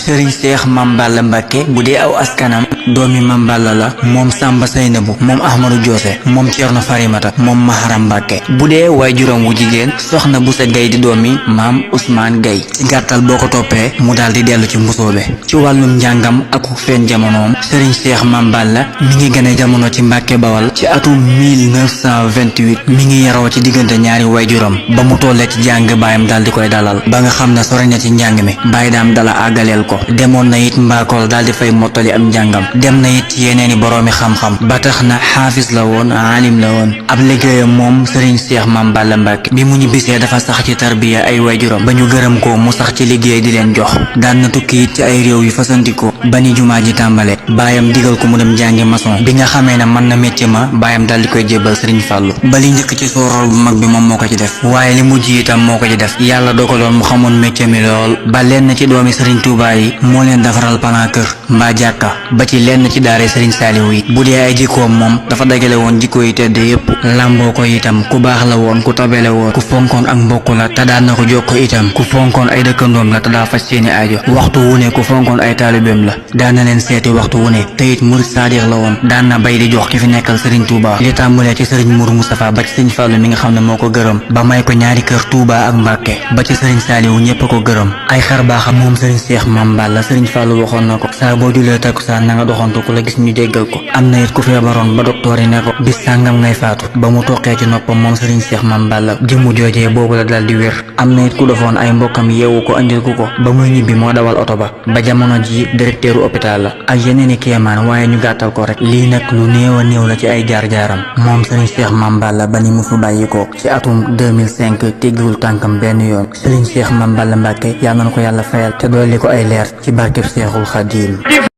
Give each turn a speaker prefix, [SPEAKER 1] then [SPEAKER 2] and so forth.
[SPEAKER 1] Serigne Cheikh Mame Balla Mbacke bu dee aw askanam doomi Mame Balla la moom Samba Seynabu moom Ahmadou Diose moom Thierno Farimata moom Maharam Mbacke bu dee waajuram wu jigéen soxna Boussa Gaye di doomi maam Ousmane Gaye ci gàttal boo ko toppee mu daal di dellu ci mbusoobe ci wàllum njàngam ak feeñ jamonoom Serigne Cheikh Mame Balla mi ngi gane jamono ci Mbacke Bawal ci atum 1928 mi ngi yaroo ci diggante ñaari waajuram ba mu tollee ci jàng baayam daal di koy dalal ba nga xam ne sori na ci njàng mi baay daam dala àggaleel ko demoon na it mbaakool daal di fay mottali am njàngam dem na it ci yeneeni boroomi xam-xam ba tax na xaafis la woon alim la woon ab liggéeyam moom Serigne Cheikh Mame Balla Mbacke bi mu ñibbisee dafa sax ci tarbiya ay waajuram ba ñu gërëm ko mu sax ci liggéey di leen jox daan na tukki it ci ay réew yu fasantikoo ba ni jumaa ji tàmbale baayam digal ko mu dem jàngi maçon bi nga xamee ne mën na métier ma baayam daal di koy jébbal Serigne Fallou ba li njëkk ci soorool bu mag bi moom moo ko ci def waaye li mujj itam moo ko ci def yàlla dogaloon mu xamoon métier mi lool ba lenn ci doomi Serigne Touba yi moo leen defaral panaa kër mbaa jàkka ba ci lenn ci daare Serigne Saliou yi bu dee ay jikkoom moom dafa dagale woon jikko yi tedd yépp lamboo ko itam ku baax la woon ku tabele woon ku fonkoon ak mbokk la te daan na ko jokko itam ku fonkoon ay dëkkandoom la te daa faj seeni aajo waxtu wu ne ku fonkoon ay taalibeem la daan na leen seeti waxtu wu ne te it murid saadix la woon daan na bay di jox ki fi nekkal Serigne Touba li tàmbalee ci Serigne Mourou Moustapha ba ci Serigne Fallou mi nga xam ne moo ko gërëm ba may ko ñaari kër Touba ak Mbacke ba ci Serigne Saliou ñépp ko gërëm ay xar baaxam moom Serigne Cheikh Mame Balla Serigne Fallou waxoon na ko saa boo julee takkusaan na nga doxantu ku la gis ñu jéggal ko am na it ku feebaroon ba docteur yi ne ko bis sàngam ngay faatu ba mu toqee ci noppam moom Serigne Cheikh Mame Balla jëmu joojee boobu la dal di wér am na it ku defoon ay mbokkam yeewu ko andil ko ba muy ñibbi moo dawal oto ba jamono ji directeuru hôpital la ak yeneen i kéemaan waaye ñu gàttal ko rek lii nag lu néew a néew la ci ay jaar-jaaram moom Serigne Cheikh Mame Balla ba ni mu fi bàyyi ko ci atum 2005 teggiwul tànkam benn yoon Serigne Cheikh Mame Balla Mbacke yàlla na ko yàlla fayal te dolli ko ay leer ci barkeb Seexul Xadiim